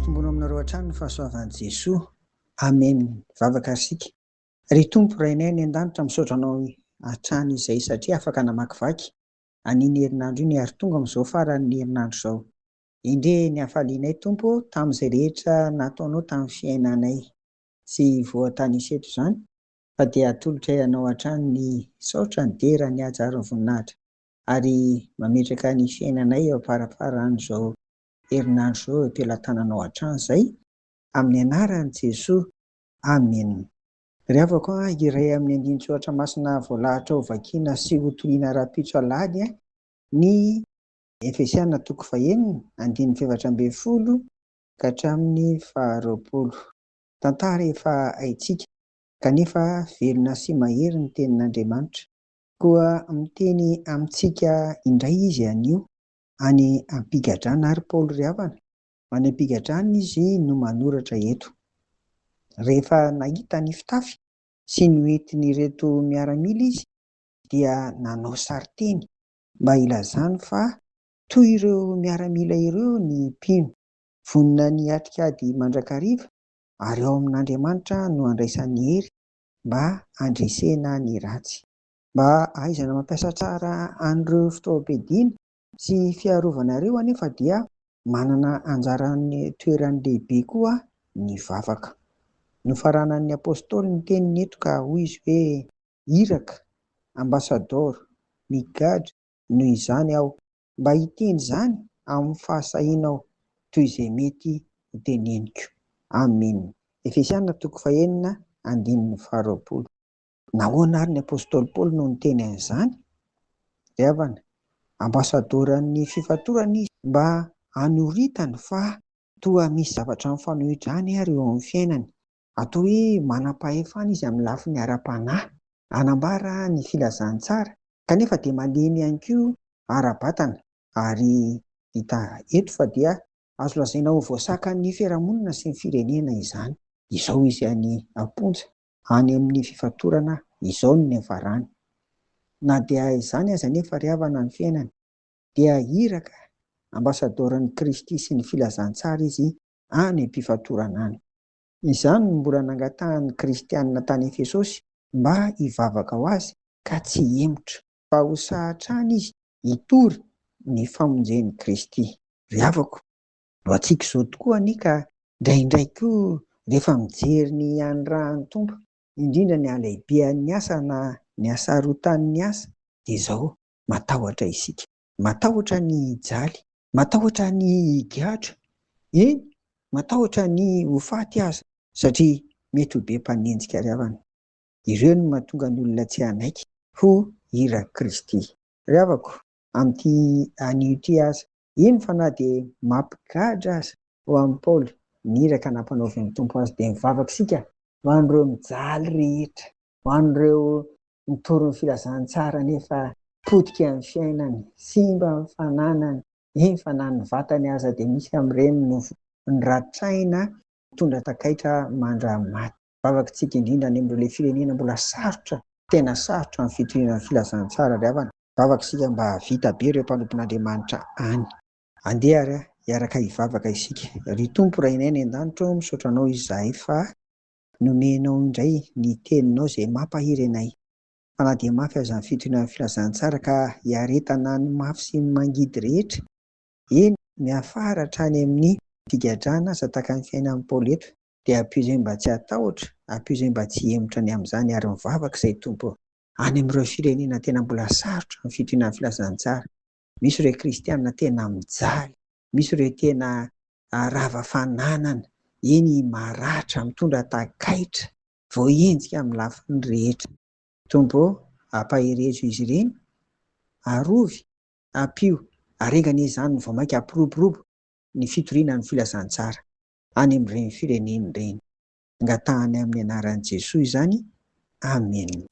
Ampitomboina aminareo hatrany ny fahasoavan'i Jesoa. Amen. Vavaka ary isika. Ry Tompo Rainay any an-danitra, misaotra Anao hatrany izay satria afaka namakivaky an'iny herinandro iny ary tonga amin'izao faran'ny herinandro izao. Endrey ny hafalianay Tompo ô tamin'izay rehetra nataonao tamin'ny fiainanay. Tsy voatanisa eto izany fa dia atolotray Anao hatrany ny saotra, ny dera, ny haja ary ny voninahitra ary mametraka ny fiainanay eo am-paraparan'izao herinandro izao eo am-pelatananao hatrany izay amin'ny anaran'i Jesoa. Amen. Ry havako a, iray amin'ny andinin-tsoratra masina voalahatra ho vakiana sy ho toriana rahampitso alahady ny Efesiana toko fahenina, andininy faha-14 ka hatramin'ny faha-20. Tantara efa haintsika, kanefa velona sy mahery ny tenin'Andriamanitra. Koa miteny amintsika indray Izy anio, any am-pigadrana ary Paoly ry havana, any am-pigadrana izy no manoratra eto. Rehefa nahita ny fitafy sy ny hoentin'ireto miaramila izy dia nanao sarin-teny mba hilazany fa toy ireo miaramila ireo ny mpino, vonona ny hiatrika ady mandrakariva ary ao amin'Andriamanitra no andraisany hery mba handresena ny ratsy. Mba hahaizana mampiasa tsara an'ireo fitaovam-piadiana sy fiarovana ireo anefa dia manana anjara toerany lehibe koa ny vavaka. Nofaranan'ny Apostoly ny teniny eto ka hoy izy hoe, Iraka, ambasadaoro, migadra noho izany aho mba hiteny izany amin'ny fahasahianao toy izay mety ho teneniko. Amen. Efesiana toko fahenina andininy faharoapolo. Nahoana ary ny apostoly Paoly no niteny an'izany? Ry havana, ambasadaoran'ny fifatorana izy mba hanoritany fa toa misy zavatra mifanohitra any ary eo amin'ny fiainany. Atao hoe manam-pahefana izy amin'ny lafiny ara-panahy, hanambara ny filazantsara, kanefa dia malemy ihany koa ara-batana, ary hita eto fa dia azo lazaina ho voasakan'ny fiarahamonina sy ny firenena izany. Izao izy any am-ponja, any amin'ny fifatorana, izao no niafarany. Na dia izany aza anefa ry havana ny fiainany, dia iraka, ambasadaoran'i Kristy sy ny filazantsara izy any am-pifatorana any. Izany no mbola nangatahan'ny kristianina tany Efesosy mba hivavaka ho azy ka tsy hihemotra, fa ho sahy hatrany izy hitory ny famonjen'i Kristy. Ry havako, ho antsika izao tokoa anie ka indraindray koa rehefa mijery ny anirahan'ny Tompo, indrindra ny halehibehan'ny asa na ny hasarotan'ny asa, dia izao, matahotra isika. Matahotra ny hijaly, matahotra ny higadra, eny, matahotra ny ho faty aza, satria mety ho be mpanenjika ry havana. Ireo no mahatonga ny olona tsy hanaiky ho irak'i Kristy. Ry havako, amin'ity anio ity aza, eny fa na dia mampigadra aza ho an'i Paoly ny iraka nampanaovin'ny Tompo azy, dia mivavaka isika ho an'ireo mijaly rehetra, ho an'ireo mitory ny filazantsara nefa potika ny fiainany, simba ny fananany, eny fa na ny vatany aza dia misy amin'ireny no noratraina mitondra takaitra mandra-maty. Vavaka-tsika indrindra any amin'ireo ilay firenena mbola sarotra, tena sarotra ny fitoriana ny filazantsara ry havana. Vavaka isika mba hahavita be ireo mpanompon'Andriamanitra any. Andeha ary hiaraka hivavaka isika. Ry Tompo Rainay any an-danitra ô, misaotra Anao izahay fa nomenao indray ny teninao izay mampahery anay. Fa na dia mafy aza ny fitoriana ny filazantsara ka hiaretana ny mafy sy ny mangidy rehetra, eny miafara hatrany amin'ny figadrana aza tahaka ny fiainan'i Paoly eto, dia ampio izay mba tsy hatahotra, ampio izay mba tsy hihemotra ny amin'izany ary mivavaka izay Tompo ô. Any amin'ireo firenena tena mbola sarotra ny fitoriana ny filazantsara, misy ireo kristiana tena mijaly, misy ireo tena rava fananana, eny maratra, mitondra takaitra, voahenjika amin'ny lafiny rehetra. Tompo ô, ampaherezo izy ireny, arovy, ampio, ary enga anie izany no vao mainka hampiroborobo ny fitoriana ny filazantsara any amin'ireny firenena ireny. Angatahany amin'ny anaran'i Jesoa izany. Amena.